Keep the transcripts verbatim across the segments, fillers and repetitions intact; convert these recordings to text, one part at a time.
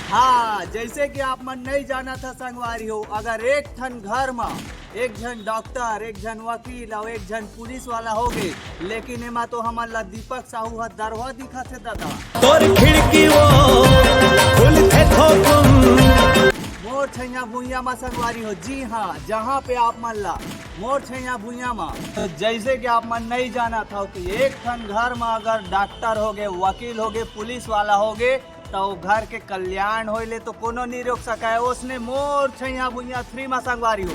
हाँ, जैसे कि आप मन नहीं जानत ह संगवारी हो, अगर एक ठन घर म एक झन डॉक्टर, एक झन वकील अउ एक झन पुलिस वाला हो गे, लेकिन एमा तो हमन ला दीपक साहू ह दरवा दिखत हे दादा। तोर खिड़की वो खुलथे थोकुम। मोर छैया भुइया मा संगवारी हो, जी हाँ, जहाँ पे आप मन ला मोर छैया भुइया मा। तो जैसे कि आप मन नहीं जानत हव कि एक ठन घर मा अगर डॉक्टर हो गे, वकील हो गे, पुलिस वाला हो गे, त ओ घर के कल्याण होए ले तो कोनो नहीं रोक सकय। ओसने मोर छैया भुइया थ्री मा संगवारी हो,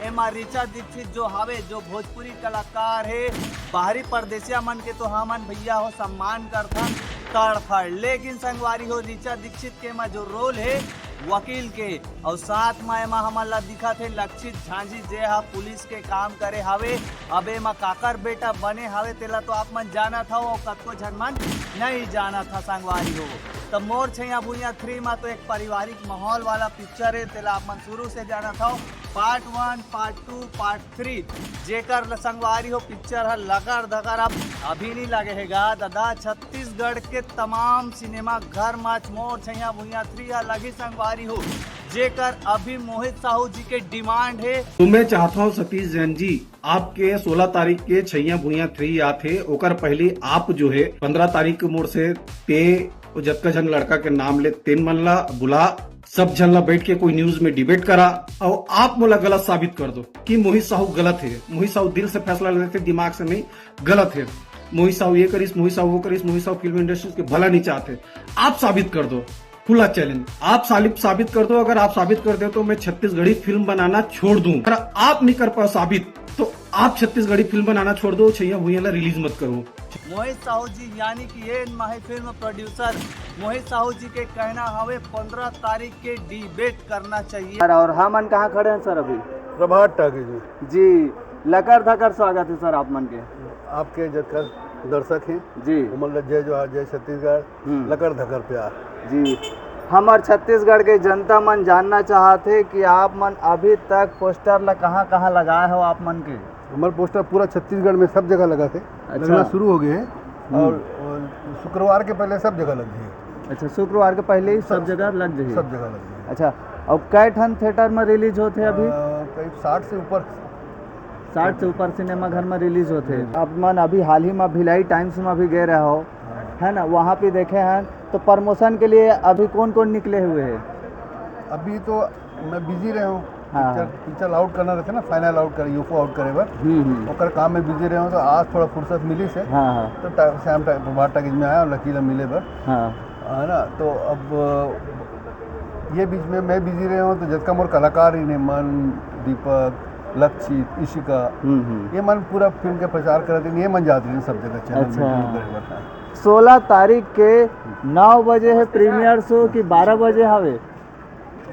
एमा ऋचा दीक्षित जो हावे, जो भोजपुरी कलाकार हे, बाहरी परदेसिया मन के तो हमन भैया हो सम्मान करथन तड़फड़, लेकिन संगवारी हो ऋचा दीक्षित के एमा जो रोल हे वकील के, अउ साथ मा एमा हमन ला दिखत हे लक्षित झांझी जे हा पुलिस के काम करे हावे। अब एमा काकर बेटा बने हावे तेला तो आप मन जानत हव, अउ कतको झन मन नहीं जानत ह संगवारी हो। त मोर छैया भुइया थ्री मा तो एक पारिवारिक माहौल वाला पिक्चर हे, तेला आप मन शुरू से जानत हव। पार्ट वन, पार्ट टू, पार्ट थ्री, जेकर ल संगवारी हो पिक्चर ह लकर धकर अब अभी नहीं लगे हे गा दादा। छत्तीसगढ़ के तमाम सिनेमा घर मा मोर छैया भुइया थ्री ह लगही संगवारी हो, जेकर अभी मोहित साहू जी के डिमांड हे। तो मैं चाहता हूँ सतीश जैन जी, आपके सोलह तारीख के छैया भुइया थ्री आत हे, ओकर पहले आप जो है पंद्रह तारीख के मोर से ते वो जतका झन लड़का के नाम ले तेन मन ला बुला, सब झन ला बैठ के कोई न्यूज में डिबेट करा, अउ आप मोला गलत साबित कर दो कि मोहित साहू गलत हे। मोहित साहू दिल से फैसला लेथे, दिमाग से नहीं, गलत हे। मोहित साहू ये करिस, मोहित साहू वो करिस, मोहित साहू फिल्म इंडस्ट्री के भला नहीं चाहते। आप साबित कर दो, खुला चैलेंज, आप सालिब साबित कर दो। अगर आप साबित कर दो तो मैं छत्तीसगढ़ी फिल्म बनाना छोड़ दूं। अगर आप नहीं कर पाओ साबित, तो आप छत्तीसगढ़ी फिल्म बनाना छोड़ दो, छैया भुइया ला रिलीज मत करो। मोहित साहू जी यानी कि एन माही फिल्म प्रोड्यूसर मोहित साहू जी के कहना हवे पंद्रह तारीख के डिबेट करना चाहिए। और हमन कहाँ खड़े हैं सर अभी? प्रभात टाकीज में। जी, लकर धकर स्वागत है सर आप मन के। आपके जतका दर्शक हैं, जी। उमन ला जय जोहार, जय छत्तीसगढ़, हम्म। लकर धकर प्यार। जी, हमर छत्तीसगढ़ के जनता मन जानना चाहत हे कि आप मन अभी तक पोस्टर ला कहाँ-कहाँ लगाए हो आप मन के? हमर पोस्टर पूरा छत्तीसगढ़ में सब जगह लगा थे, अच्छा। लगना शुरू हो गए हैं। हम्म। और, और शुक्रवार के पहले सब जगह लग गए। अच्छा, शुक्रवार के पहले ही सब सब, जगह लग जाही? सब जगह लग गए। अच्छा, और कै ठन थिएटर में रिलीज होत हे अभी? अ, करीब साठ से ऊपर। साठ से ऊपर सिनेमा घर में रिलीज होत हे। हम्म। आप मन अभी हाल ही में भिलाई टाइम्स में भी गए रहे हो, हाँ। है ना, वहाँ पे देखे हैं, तो प्रमोशन के लिए अभी कौन कौन निकले हुए हैं? अभी तो मैं बिजी रहे हूँ, हाँ। पिक्चर, पिक्चर आउट करना रहता है ना, फाइनल आउट करे, यूफो आउट करे बर, हम्म, हम्म। ओकर काम में बिजी रहे हूँ, तो आज थोड़ा फुर्सत मिली से, हाँ, हाँ। तो टा-, श्याम टा-, प्रभात टाकीज में आया और लकीला मिले बर, हाँ। है ना। तो अब ये बीच में मैं बिजी रहे हूँ, तो जतका मोर कलाकार ही ने, मन, दीपक, लक्षित, इशिका, हम्म, हम्म। ये मन पूरा फिल्म के प्रचार करत रहिन, ये मन जात रहिन सब जगह, चैनल अच्छा। मेंटेन करे बर। सोलह तारीख के नौ बजे है प्रीमियर शो कि बारह बजे हवे?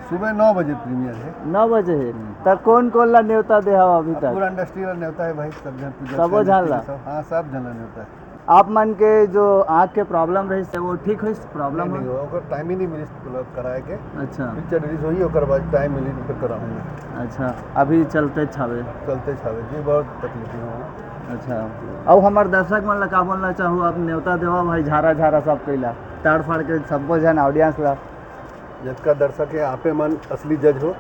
सुबह नौ बजे प्रीमियर है। नौ बजे है। हम्म। त कौन कौन ला नेवता दे हवा अभी अब तक? पूरा इंडस्ट्री ला नेवता है भाई, सब जन पूजा सबो करने झन ला? सब, हाँ, सब जन ला नेवता है। आप मन के जो आँख के प्रॉब्लम रहिस, वो ठीक होइस प्रॉब्लम नहीं, ह? नहीं, ओकर टाइम ही नहीं मिलिस मतलब कराए के। अच्छा। पिक्चर रिलीज होई, ओकर बाद टाइम मिली तो फिर कराऊंगा। अच्छा, अभी चलते छावे? चलते छावे जी, बहुत तकलीफ में हूँ। अच्छा, अउ हमर दर्शक मन ला का बोलना चाहू, आप नेवता देवा भाई, झारा झारा सब कैला, ताड़ फाड़ के सबो झन ऑडियंस ला। जतका दर्शक है, आपे मन असली जज हो।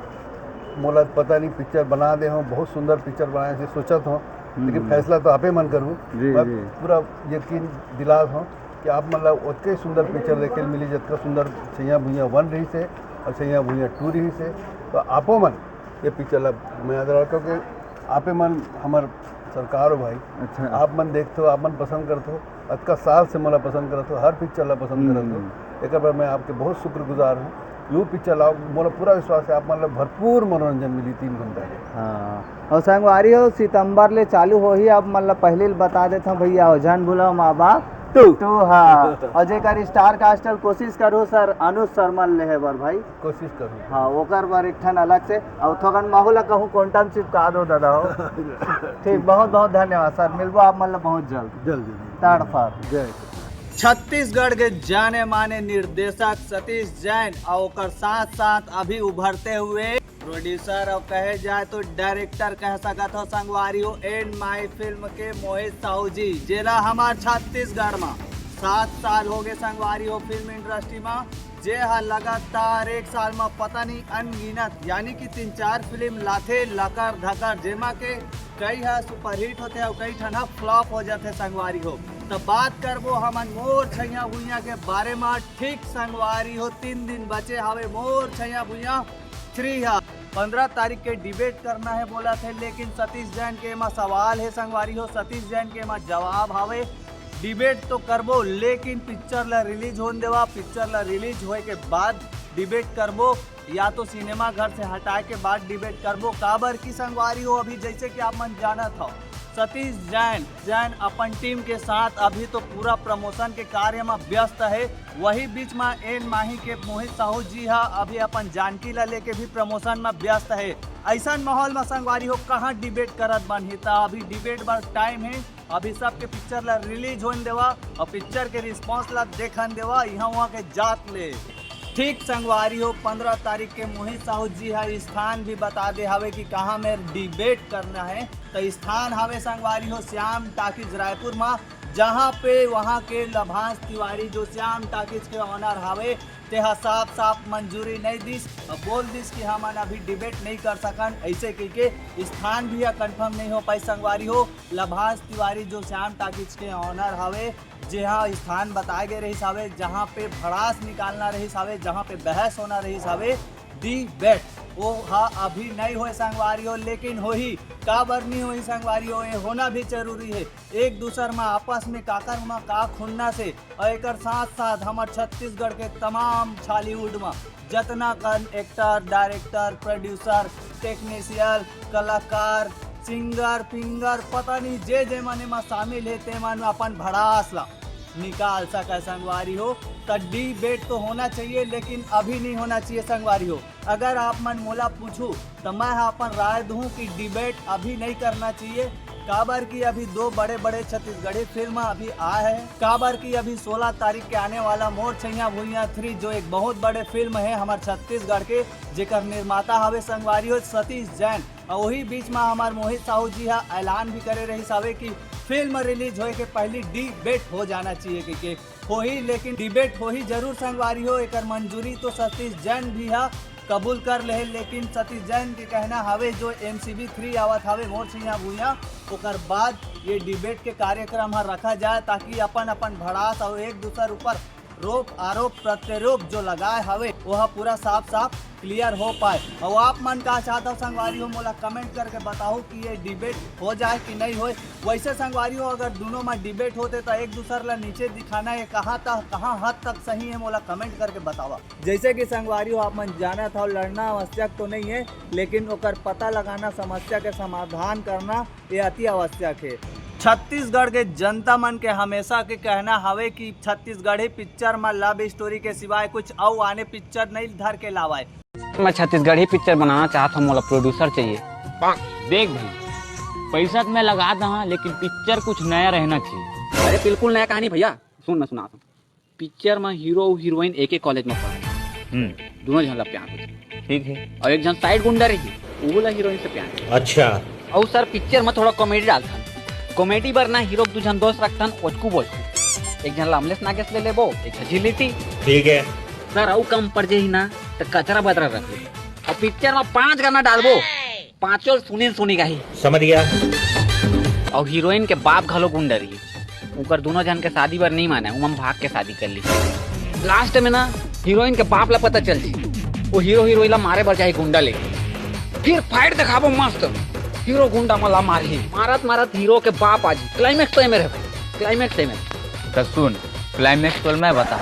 मोला पता नहीं, पिक्चर बना दे हो, बहुत सुंदर पिक्चर बनाए से सोचत हो, लेकिन हम्म। फैसला तो आपे मन करू। जी, मैं जी। पूरा यकीन दिलात हो कि आप मन ला ओतके सुंदर पिक्चर देखे ल मिली, जतका सुंदर छैया भुइया वन रहिस हे और छैया भुइया टू रहिस हे। तो आपो मन ये पिक्चर ला मैं याद रखो कि आपे मन हमर सरकार हो भाई। अच्छा। आप मन देखथो, आप मन पसंद करथो, अतका साल से मोला पसंद करथो, हर पिक्चर ला पसंद हम्म। करथो, एकर बर मैं आपके बहुत शुक्रगुजार हूँ। यू पिक्चर लाओ, मोला पूरा विश्वास है आप मन ला भरपूर मनोरंजन मिली तीन घंटा के। हाँ, और संगवारी हो, सितंबर ले चालू होही, आप मन ला पहले ले बता देथों भैया, हो झन भूलो माँ बाप टू। टू, हाँ। और जेकर स्टार कास्ट कोशिश करो सर, अनुज शर्मा लेहे बर भाई। कोशिश करूँ। हाँ, ओकर बर एक ठन अलग से, अउ थोकन महू ला कहूँ, कोंटा म चिपका दो दादा हो। ठीक, बहुत बहुत धन्यवाद सर, मिलबो आप मन ला बहुत जल्द। जल्द, जल्द। ताड़ फाड़। जय। छत्तीसगढ़ के जाने माने निर्देशक सतीश जैन अउ ओकर साथ साथ अभी उभरते हुए प्रोड्यूसर अउ कहे जाए तो डायरेक्टर कह सकत हो संगवारी हो, एन माही फिल्म के मोहित साहू जी, जेला हमार छत्तीसगढ़ मा सात साल हो गए संगवारी हो फिल्म इंडस्ट्री मा। जे ह लगातार एक साल म पता नहीं अनगिनत यानी कि तीन चार फिल्म लाथे लकर धकर, जेमा के कई ह सुपरहिट होथे अउ कई ठन ह फ्लॉप हो जाथे संगवारी हो। त बात करबो हमन मोर छैया भुइया के बारे म। ठीक संगवारी हो, तीन दिन बचे हवे मोर छैया भुइया थ्री ह। पंद्रह तारीख के डिबेट करना है बोला थे, लेकिन सतीश जैन के एमा सवाल है संगवारी हो, सतीश जैन के एमा जवाब हवे। डिबेट तो करबो, लेकिन पिक्चर ला रिलीज होन देवा, पिक्चर ला रिलीज होए के बाद डिबेट करबो, या तो सिनेमा घर से हटाए के बाद डिबेट करबो। काबर की संगवारी हो, अभी जैसे कि आप मन जानत हो, सतीश जैन जैन अपन टीम के साथ अभी तो पूरा प्रमोशन के कार्य में व्यस्त है। वही बीच में एन माही के मोहित साहू जी हा अभी अपन जानकी ला लेके भी प्रमोशन में व्यस्त है। ऐसा माहौल में संगवारी हो, कहाँ डिबेट करत बनही? त अभी डिबेट बर टाइम है। अभी सबके पिक्चर ला रिलीज होन देवा और पिक्चर के रिस्पांस ला देखन देवा, यहाँ वहाँ के जात ले। ठीक संगवारी हो, पंद्रह तारीख के मोहित साहू जी हा स्थान भी बता दे हवे कि कहाँ में डिबेट करना है। तो स्थान हवे संगवारी हो श्याम टाकीज रायपुर मा, जहाँ पे वहाँ के लभांश तिवारी जो श्याम टाकीज के ऑनर हवे, तेहा साफ साफ मंजूरी नहीं दिस और बोल दिस कि हमन अभी डिबेट नहीं कर सकन, ऐसे कह के स्थान भी या कंफर्म नहीं हो पाई संगवारी हो। लभांश तिवारी जो श्याम टाकीज के ऑनर हवे, जेहा स्थान बताए गए रहिस हवे, जहाँ पे भड़ास निकालना रहिस हवे, जहाँ पे बहस होना रहिस हवे, डिबेट, वो हा अभी नहीं होए संगवारी हो, लेकिन होही। काबर नहीं होही संगवारी हो, ये होना भी जरूरी है। एक दूसर में आपस में काकर में का खुन्नस हे, और एकर साथ साथ हमर छत्तीसगढ़ के तमाम छालीवुड में जतना कन एक्टर, डायरेक्टर, प्रोड्यूसर, टेक्नीशियन, कलाकार, सिंगर फिंगर, पता नहीं जे जे मन एमा शामिल हे, ते मन अपन भड़ास ला निकाल सके संगवारी हो। त डिबेट तो होना चाहिए, लेकिन अभी नहीं होना चाहिए संगवारी हो। अगर आप मन मोला पूछू, त मैं ह अपन राय दूं कि डिबेट अभी नहीं करना चाहिए। काबर कि अभी दो बड़े बड़े छत्तीसगढ़ी फिल्म अभी आए हैं। काबर कि अभी सोलह तारीख के आने वाला मोर छैया भुइया थ्री, जो एक बहुत बड़े फिल्म है हमारे छत्तीसगढ़ के, जेकर निर्माता हवे संगवारी हो सतीश जैन। और वही बीच में हमार मोहित साहू जी हा ऐलान भी करे रहिस हवे कि फिल्म रिलीज होए के पहली डिबेट हो जाना चाहिए, कि, कि होही, लेकिन डिबेट होही जरूर संगवारी हो। एकर मंजूरी तो सतीश जैन भी हा कबूल कर ले, लेकिन सतीश जैन के कहना हवे जो एमसीबी थ्री आवत हवे मोर छैया भुइया, ओकर बाद ये डिबेट के कार्यक्रम हा रखा जाए, ताकि अपन अपन भड़ास और एक दूसर ऊपर रोप आरोप प्रत्यारोप जो लगाए हवे, वो हा पूरा साफ साफ क्लियर हो पाए। और आप मन का चाहत हो संगवारी हो, मोला कमेंट करके बताओ कि ये डिबेट हो जाए कि नहीं होए। वैसे संगवारी हो, अगर दोनों में डिबेट होते तो एक दूसर ला नीचे दिखाना, ये कहाँ तक, कहाँ हद तक सही है, मोला कमेंट करके बतावा। जैसे कि संगवारी हो, आप मन जानत हो, लड़ना आवश्यक तो नहीं है, लेकिन ओकर पता लगाना, समस्या के समाधान करना, ये अति आवश्यक है। छत्तीसगढ़ के जनता मन के हमेशा के कहना हवे कि छत्तीसगढ़ी पिक्चर में लव स्टोरी के सिवाय कुछ अउ आने पिक्चर नहीं धर के लावाए। मैं छत्तीसगढ़ी पिक्चर बनाना चाहत हूँ, मोला प्रोड्यूसर चाहिए। देख भाई, पैसा तो मैं लगा दहा, लेकिन पिक्चर कुछ नया रहना चाहिए। अरे बिल्कुल नया कहानी भैया, सुन मैं सुनाता हूँ। पिक्चर में हीरो अउ हीरोइन एक एक कॉलेज में पढ़े, हम्म। दोनों झन ला प्यार हो जाए। ठीक है। और एक झन साइड गुंडा रही, वो ला हीरोइन से प्यार। अच्छा। और सर, पिक्चर में थोड़ा कॉमेडी डालथन। कॉमेडी बर ना हीरो के दू झन दोस्त रखथन, ओचकू बोचकू। एक झन ला अमलेश नागेश ले लेबो, एक झन झिलिटी। ठीक है। सर, अउ कम पड़ जाही ना, तो कचरा बदरा रख ले। और पिक्चर में पांच गाना डालबो, पांचों सुनील सोनी का ही। समझ गया। और हीरोइन के बाप घलो गुंडा रही, उकर दोनों झन के शादी बर नहीं माने, उमन भाग के शादी कर ली। लास्ट में ना हीरोइन के बाप ला पता चल जी, वो हीरो हीरोइन ला मारे बर जाही गुंडा लेके। फिर फाइट दिखाबो मस्त, हीरो गुंडा मन ला मारही, मारत मारत हीरो के बाप आ जी। क्लाइमैक्स तो एमे रहे भाई, क्लाइमैक्स एमे। तो सुन, क्लाइमैक्स तो मैं बता।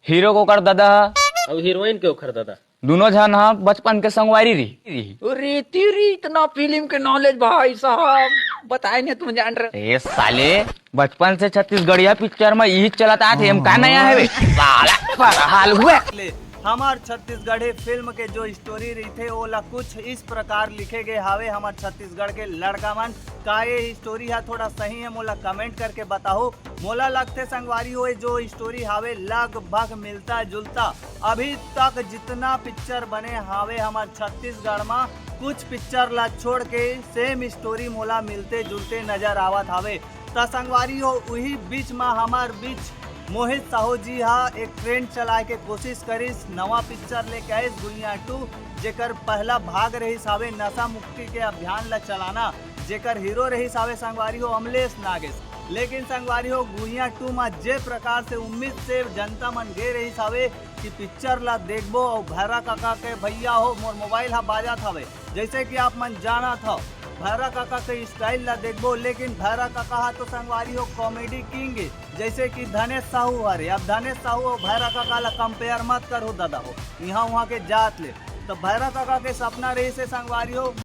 हीरो के ओकर ददा ह। अउ हीरोइन के ओखर ददा। दोनों झन ह बचपन के संगवारी रही। अरे तेरी, इतना फिल्म के नॉलेज भाई साहब, बताए नहीं तुम जान रहे। ए साले, बचपन से छत्तीसगढ़िया पिक्चर में यही चलत आत हे, एम का नया हवे? साला, पर हाल हुए। ले, हमार छत्तीसगढ़ी फिल्म के जो स्टोरी रहिथे, ओला कुछ इस प्रकार लिखे गए हावे हमार छत्तीसगढ़ के लड़का मन। का ये स्टोरी हा थोड़ा सही है, मोला कमेंट करके बताओ। मोला लगथे संगवारी हो, जो स्टोरी हावे लगभग मिलता जुलता। अभी तक जितना पिक्चर बने हावे हमर छत्तीसगढ़ म, कुछ पिक्चर ला छोड़ के सेम स्टोरी मोला मिलते जुलते नजर आवत हावे। त संगवारी हो, उही बीच म हमर बीच मोहित साहू जी हा एक ट्रेंड चलाए के कोशिश करिस, नवा पिक्चर लेके आइस गुइयां टू, जेकर पहला भाग रहिस हावे नशा मुक्ति के अभियान ला चलाना, जेकर हीरो रहिस हावे संगवारी हो अमलेश नागेश। लेकिन संगवारी हो गुइयां टू मा जे प्रकार से उम्मीद से जनता मन गे रहिस हावे कि पिक्चर ला देखबो अउ भैरा काका के भैया हो मोर मोबाइल हा बाजत हवे, जैसे कि आप मन जानत हव भैरा काका के स्टाइल ला देखबो, लेकिन भैरा काका हा तो संगवारी हो कॉमेडी किंग है, जैसे कि धनेश साहू हरे। अब धनेश साहू अउ भैरा काका ला कंपेयर मत करो दादा हो, यहाँ वहाँ के जात ले। तो भैरा काका के सपना रहिस हे संगवारी हो